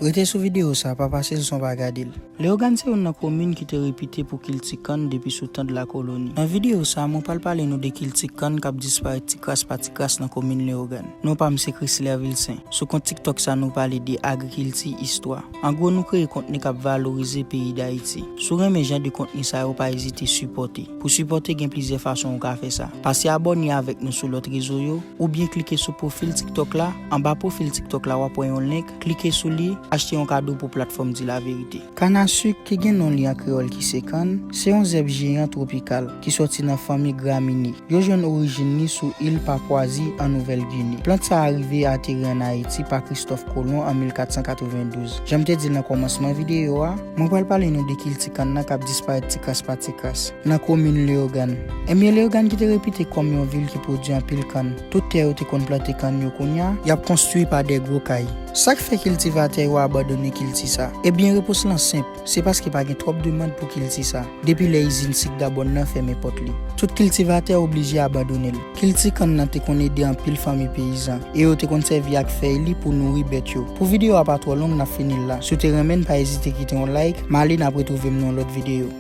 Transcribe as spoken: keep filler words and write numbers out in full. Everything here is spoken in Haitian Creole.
Rete sou videyo sa, pa pase l san w pa gade l. Leyogàn se youn nan komin ki te repite pou kilti kann depi sou tan de la koloni. Nan videyo sa, mwen pral pale nou de kilti kann k ap disparèt ti kras pa ti kras nan komin Leyogàn. Non pa m se Chrisler Vilcin. Sou kont TikTok sa, nou pale de agrikilti, istwa. An gwo, nou kreye kontni k ap valorize peyi Dayiti. Si w renmen jan de kontni sa yo, pa ezite sipòte. Pou sipòte, gen plizyè fason ou ka fè sa. Pase abòne avèk nou sou lòt rezo yo, oubyen klike sou pwofil TikTok la. Anba pwofil TikTok la, w ap wè yon link. Klike sou li, achte yon kado pou platfòm Di Laverite. Kannasik, ki gen non li an kreyòl ki se kann, se yon zèb jeyan twopikal ki sòti nan fanmi Gramineae. Yo jwenn orijin li sou il Papwazi an Nouvèl Gine. Plant sa a rive ateri ann Ayiti pa Kristòf Kolon an mil kat san katrevendouz. Jan m te di l nan kòmansman videyo a, mwen pral pale nou de kilti kann nan k ap disparèt ti kras pa ti kras nan komin Leyogàn. Ebyen, Leyogàn ki te repite kòm yon vil ki pwodui anpil kann, tout tè yo te konn plante kann yo, kounye a, y ap konstwi pa de gwo kay. Sa k fè kiltivatè yo abandone kilti sa? Ebyen, repons lan senp, se paske pa gen twòp demann pou kilti sa, depi lè izin sik Dabòn nan fèmen pòt li. Tout kiltivatè oblije abandone l. Kilti kann nan te konn ede anpil fanmi peyizan, e yo te konn sèvi ak fèy li pou nouri bèt yo. Pou videyo a pa twò long, n ap fini l la. Si w te renmen n, pa ezite kite yon like, m ale, n ap retwouve m nan yon lòt videyo.